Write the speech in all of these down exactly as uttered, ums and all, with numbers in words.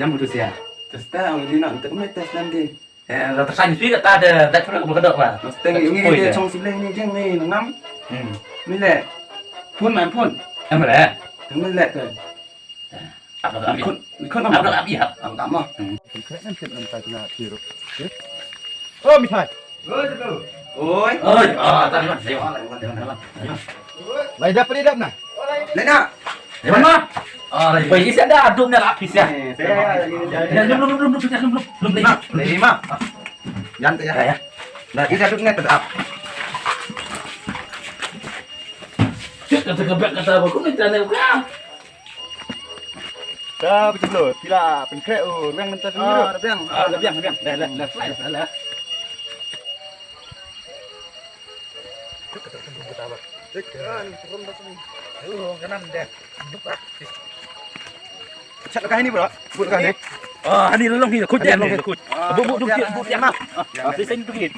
Nam tu sia. Testa ang di nak untuk me test nanti. Eh, la tersan sui kata ada, dah pernah berkedok lah. Mesti ngi ngi Oi, dia dah. Chong sileng ni jeng ni ngam. Hmm. Ni le. Phone man phone. Em le. Ni le tu. Apa tak Ni khun, ni khun apa? Apa tak biar? Apa tak mah? Hmm. Kena nanti nanti kena tiru. Oh, mithai. Oi, tu. Oi. Oi, ah, tak lewat, lewat, lewat, lewat. Lai dap, lai dap na. Lai na. Lewat na. Ah, lai. Oi, isi ada adum ni lapis ya. Eh, saya, saya, saya. Ya, belum, belum, belum, belum, belum, belum, belum. Nah, lima. Yan tu ya. Ya, ya. Nah, isi adum ni tetap. Cik, kata kebak, kata apa? Kau minta ni, bukan? Dah, betul. Pila, pengkrek, oh, ruang minta sendiri. Ah, dah biang. Ah, dah biang, dah biang. Dah, dah, dah, dah, dah. Chat ka hini, bro. Buat ka ni. Ah, ni lolong ni, kut dia ni, kut. Bu bu du dia, bu dia. Ah, sesen tu ni.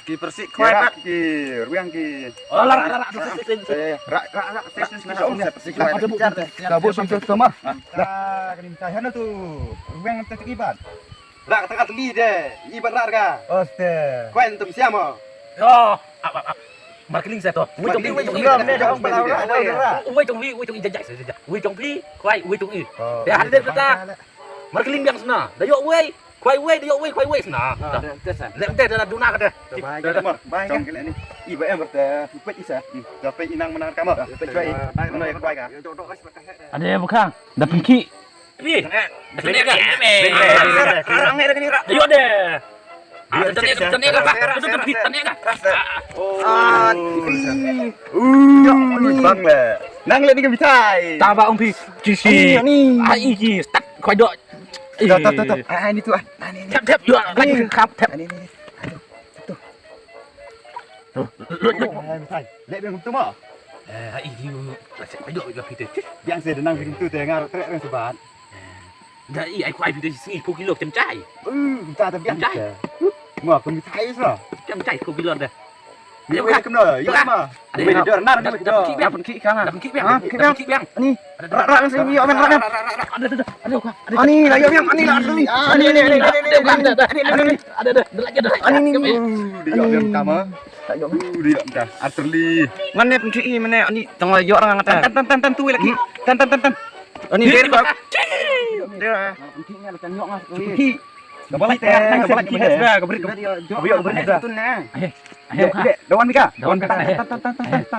Ki persik khwai pat ki ruang ki. Oh, la, la, la, la, sesen, sesen. Rak, rak, rak, sesen, sesen. Ka bu sum sum sum ah. Dah, ka ni minta hana tu. Ruang tak ibat. Rak tak li de. Ibat rak ka. Oste. Khwai tum siam mo. Yo, ap, ap, ap. Marketing sa to. Wei tong pi, wei tong pi. Wei tong pi, wei tong pi, jajak, jajak. Wei tong pi, khwai, wei tong pi. Te hade ta. Marketing biang sna. Da yok wei. Khwai wei, da yok wei, khwai wei sna. Ah, dah, dah, sah. Lem teh, dah, dah, duna ka teh. Dah, bai, dah, dah, dah, bai, dah. Jong kele ni. Iba em berta, pupet isa. Hmm, dah pe inang menar kama. Pupet bai. Mana ya khwai ka? Ade bukhang, da pengki. Pi. Da pengki ka. Arang ni da kini rak. Da yok deh. Ah, da pengki, da pengki ka. Da pengki, da pengki ka. Ah, pi. Uh, bang le. Nang le ni ka bitai. Taba ong pi. Kisi. Ani, ani. Ai ki, start khwai dok. Dah, dah, dah, dah. Ah, ni tu, ah. Ah, ni, ni. Tap, tap, yuak, lagi khap, tap. Ah, ni, ni, ni. Aduh, satu. Tuh, lut, lut. Oh, hai, hai. Lek biang tu mah. Eh, ai, ni, ni. Lek khwai dok, lek khwai dok. Biang saya denang biang tu, tengah trek reng sebat. Eh, dah, i, ai, khwai biang tu, sini, pukul kilo, cem cai. Uh, minta tapi biang. Cem cai. Wah, aku minta air sah. Cem cai, pukul kilo dah. Ayo, Kak. Kemno, yo, ma. Ada, ada, ada, ada, ada pengki biang. Ada pengki biang. Ha, pengki biang. Pengki biang. Ni. Rak, rak, sini, yo, men, rak, men. Ada, ada, ada. Ada, ada, ada. Ani, lah, yo, biang. Ani, lah, Arterli. Ani, ani, ani. Ada, ada, ada. Ada, ada, ada. Lagi ada. Ani, ni. Uh, dia biang utama. Uh, dia minta. Arterli. Ngan ni pengki, mana? Ani, tengah yo orang angkat. Tan, tan, tan, tan, tu lagi. Tan, tan, tan, tan. Ani, dia, dia. Pengki ni, macam yo, ngas. Pengki. Ka ba la ki, ka ba la ki, ka ba la ki, ka ba la ki. Ka ba la ki, ka ba la ki. Ka ba la ki. Ayo, ayo, ka. Dawan ka. Dawan ka. Tan,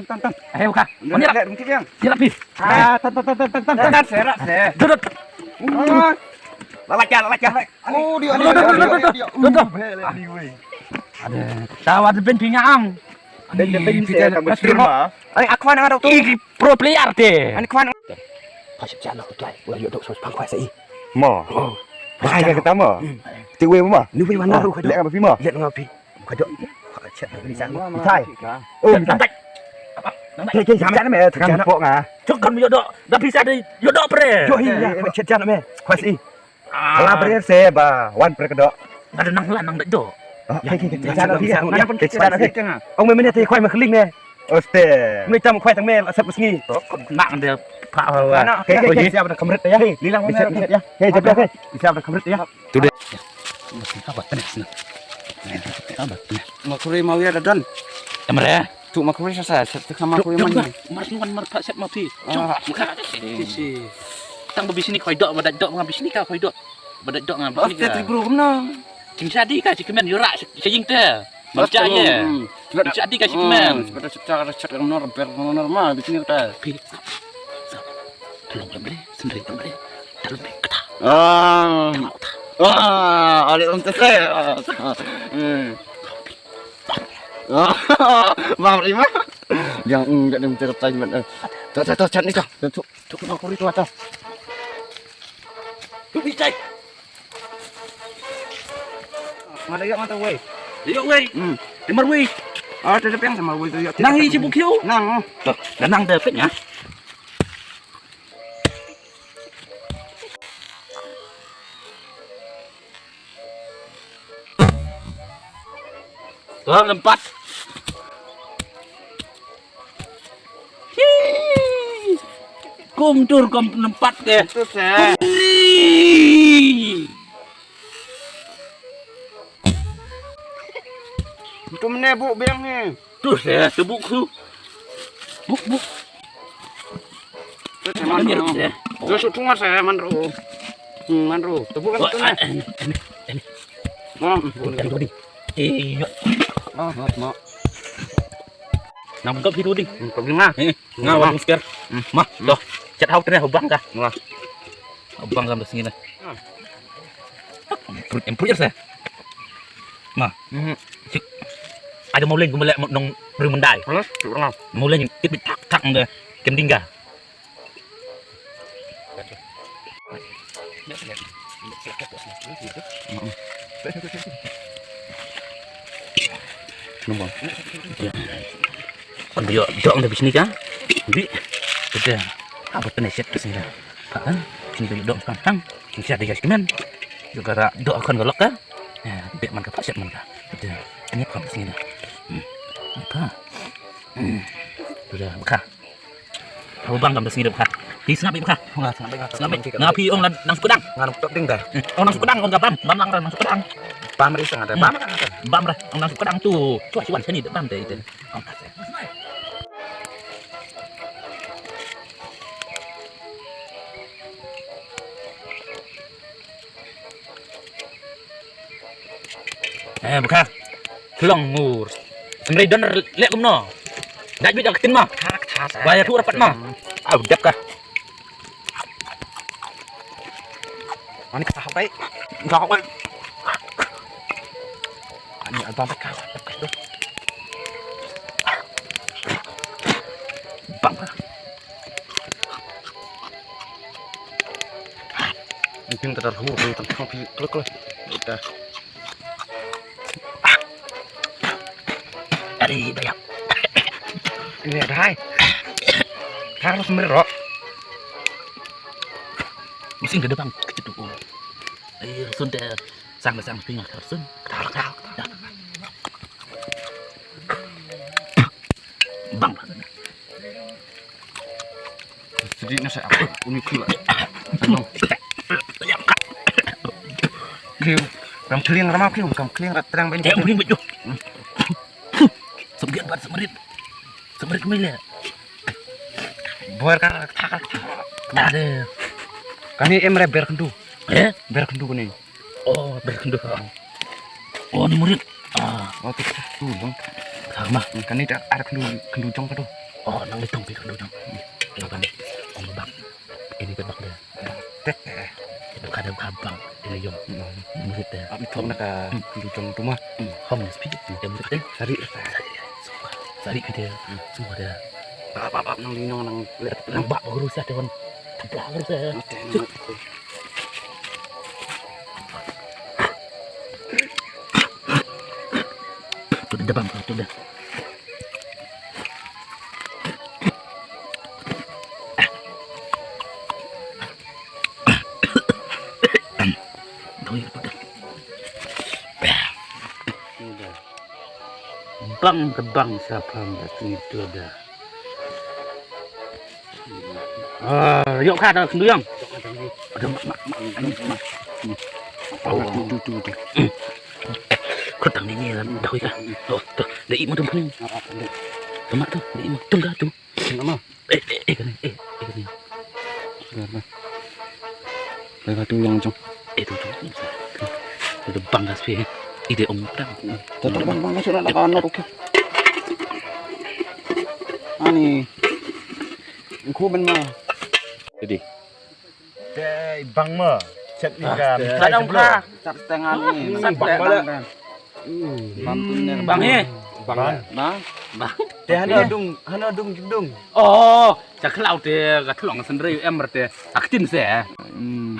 tan, tan. Ayo, ka. Ni la. Ni la pi. Ah, tan, tan, tan. Dudut. La la ka, la la ka. Oh, dia. Dudut, dudut, dudut. Ada. Tawa de ben pinga ang. Ben, ben, ben, pita, pita, pita. Ai, aku mana ada tu. Ih, pro player te. Ani kwan. Pasip jana ku tai. Wa yo dok sos pang kwai sai. Mo. Oh. Ai, ka kata mo. Ti wei mo. Ni wei mana ru ka dok. Lek apa pi mo? Lek ngapi. Ka dok. Ka chat ni sa. Mitai. Oh, mitai. Ke, ke, jana me, jana pok nga. Chok kan yo dok. Da pisa de yo dok pre. Yo hi ya, chat jana me. Kwai sai. Ah. La bre se ba wan pre ka dok. Nga da nang la nang da dok. Ah, ya, ke, ke, ke, ya, jana ya, phi ya, ya, ya, jana ya, phi. Ya, ong me mene te khwai ma khling me. Oste. Me tam khwai tang me la sep sngi. Nak de pha wa. Ke, ke, ke, siap da kamrit ya. Ni lang me ya. Ke, jap ya. Siap da kamrit ya. Tu de. Apa tanya sini? Apa tanya? Ma khuri ma wia da don. Amre. Tu ma khuri sa sa, sa tu sama khuri ma ni. Mar ni wan mar pha sep ma phi. Ah. Tang ba bisini khoi dok, ba dok ma bisini ka khoi dok. Ba dok ma bisini ka. Oste, tri bro, kumno? Jing jadi ka, jing kemen, yura, jing te. Baca ye. Jing jadi ka, jing kemen. Sepeda secara cat normal, normal, bisini ka. Phi. Tolong lembre, sendiri lembre. Dalam kata. Ah. Dalam kata. Ah, alik lemtes eh. Hmm. Bang Rima. Yang enggak ada mencari time. Tak, tak, tak, cat ni tak. Tu, tu, tu, aku itu atas. Tu, tu, cai. Ngada yok ngata wei. Yok wei. Hmm. Timur wei. Ah, tu, tu, yang sama wei tu yok. Nang hi cibu kiu. Nang. Tu, nang de pet nya. Tuan lempat. Hi. Kum tur kum lempat ke. Kum tur, sir. Kum. Tum ne bu biang ne. Tu se, tu bu ku. Bu, bu. Tu se man ro. Tu su tunga se man ro. Hmm, man ro. Tu bu kan tu ne. Ma, bu ni. Iyo. Ma, ma, ma. Nang buka pintu ding. Buka ding ah. Eh, nga wa dong spare. Ma, to. Chat hau tene hubang ka. Wa. Hubang kam sini na. Prut em prut sa. Ma. Mhm. Sik. Ada mau leng kumela nong rimendai. Mana? Mana? Mau leng tip tak tak nda kem dingga. Nambah. Ya. Kon bio dok nda bisni ka. Bi. Betul. Apa tena set sini dah. Kan? Sini bio dok kan. Sini ada jas kemen. Juga ada dok kon golok ka. Ya, bek man ka set man ka. Betul. Ini apa sini dah. Hmm. Apa? Hmm. Sudah, beka. Hau bang kam da sngi da bkha. Phi sngap beit bkha. Nga sngap beit nga. Sngap beit. Nga phi ong la nang sukdang. Nga nang tok ding da. Ong nang sukdang ong ka bam. Bam lang ra nang sukdang. Bam ri sngap da. Bam lang ra. Bam ra ong nang sukdang tu. Chwa chwan sani da bam da ite. Ong ka se. Eh, bkha. Tlong ngur. Semrei don lek kumno. Dai bit dak tin ma. Ba ya thu rapat ma. Au dep ka. Ani ka hok bai. Ka hok bai. Ani albam ka. Bang. Mungkin ta tar hu hu tang tang pi klek klek. Udah. Ari bayap. Ini ada hai. Harus merok. Mesin gede bang. Gitu tuh. Ayo sun deh. Sang deh sang tinggal harus sun. Ketar ketar. Bang. Sedih nasa aku uni kula. Ano. Kriu. Kam kling rama kriu, kam kling rat terang ben. Em kling bejo. Semgiat bat semerit. Semerit kemile. Buar kar tak tak. Ada. Kani em re ber kendu. Eh? Ber kendu kani. Oh, ber kendu. Oh, ni murid. Ah. Oh, tu tu bang. Sama. Kani tak ada kendu kendu jong ka tu. Oh, nang litong pi kendu jong. Laban. Ong bang. Ini kan bang dia. Tek. Itu kada bang. Ini jong. Murid dia. Abi tu nak kendu jong tu mah. Hong spi. Dia murid dia. Sari. Sari dia. Semua dia. Apa apa nang linong nang nang bak guru sa dia kan. Bak guru sa. Tu dah bang tu dah. Bang ke bang siapa nggak sini tu dah. Ah, yok ka da kenduyang. Ada mak mak mak mak. Oh, tu tu tu. Kau tang ni ni dah kau ka. Oh, tu. Dah imu tu. Temat tu, dah imu tu dah tu. Nama? Eh, eh, eh, kene, eh, eh, kene. Sudah lah. Dah tu yang jong. Eh, tu tu. Tu bang gas pi. Ide ong tang. Tu tu bang bang sudah lah kan okey. Ani. Engku ben ma. Jadi. Te bang ma. Chat ni kan. Kadang ka. Chat setengah ni. Bang bala. Bang he. Bang. Bang. Bang. Te hana dung, hana dung dung. Oh, cha khlau te ka thlong sendrei em te. Aktin se. Hmm.